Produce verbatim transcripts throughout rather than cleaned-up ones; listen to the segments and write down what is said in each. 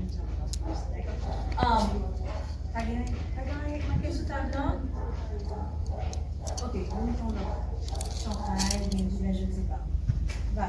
Um, pa gen, pa gen anyen k manke sou tab lan? Ok, nou mete yon lòt. Chanpay, oubyen diven, je ne sais pas. Va.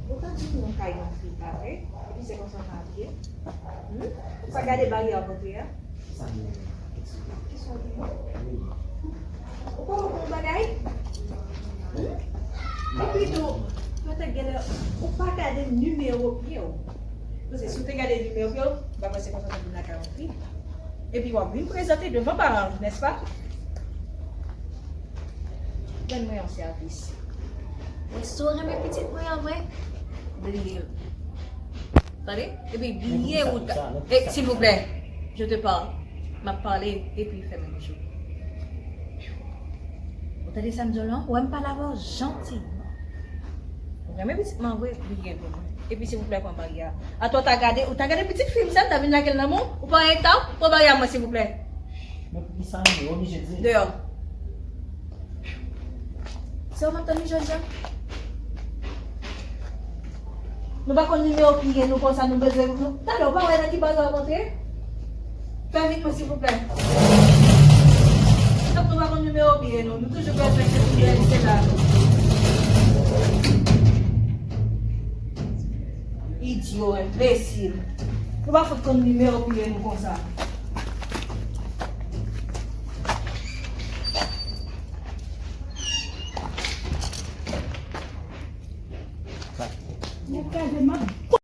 Ou ka di m yon kay yon fi, pa vre? Epi se konsa w ka abiye? Hmm? Ou pa gade baryè kote a? Kisa w gen? Ou pa wè yon bagay? Hmm? Epi tou, petèt genlè, ou pa gade nimewo pye w. Paske si w te gade nimewo pye w, m pa panse konsa w te vin lakay yon fi. Epi w ap vin prezante devan paran w, nèspa? Rann mwen yon sèvis. Mwen, si w renmen pitit mwen an vre, bliye l. Tande? Epi bliye ou ta... Eh, silvouplè, je te parle. M ap pale epi fèmen bouch ou. Ou tande sa m di w lan? Ou wè m pale avè w jantiyman. Ou renmen pitit mwen vre, bliye l pou mwen. Epi silvouplè pran baryè a. Atò w ta gade, ou ta gade pitit fi m sa, m ta vin lage l nan men w? Ou pa gen tan? Pran baryè a mwen silvouplè. Men poukisa nou oblije di? Deyò. Sa w ap tann li jodi a? Nou pa konn nimewo pye nou konsa, nou bezwen nou. Talè w pa wè nan ki baryè w ap antre? Fè vit mwen silvouplè. Tank nou pa konn nimewo pye nou, nou toujou bezwen se nimewo se la. Idyo, enbesil. Nou pa fout konn nimewo pye nou konsa. Nèg kraze m ap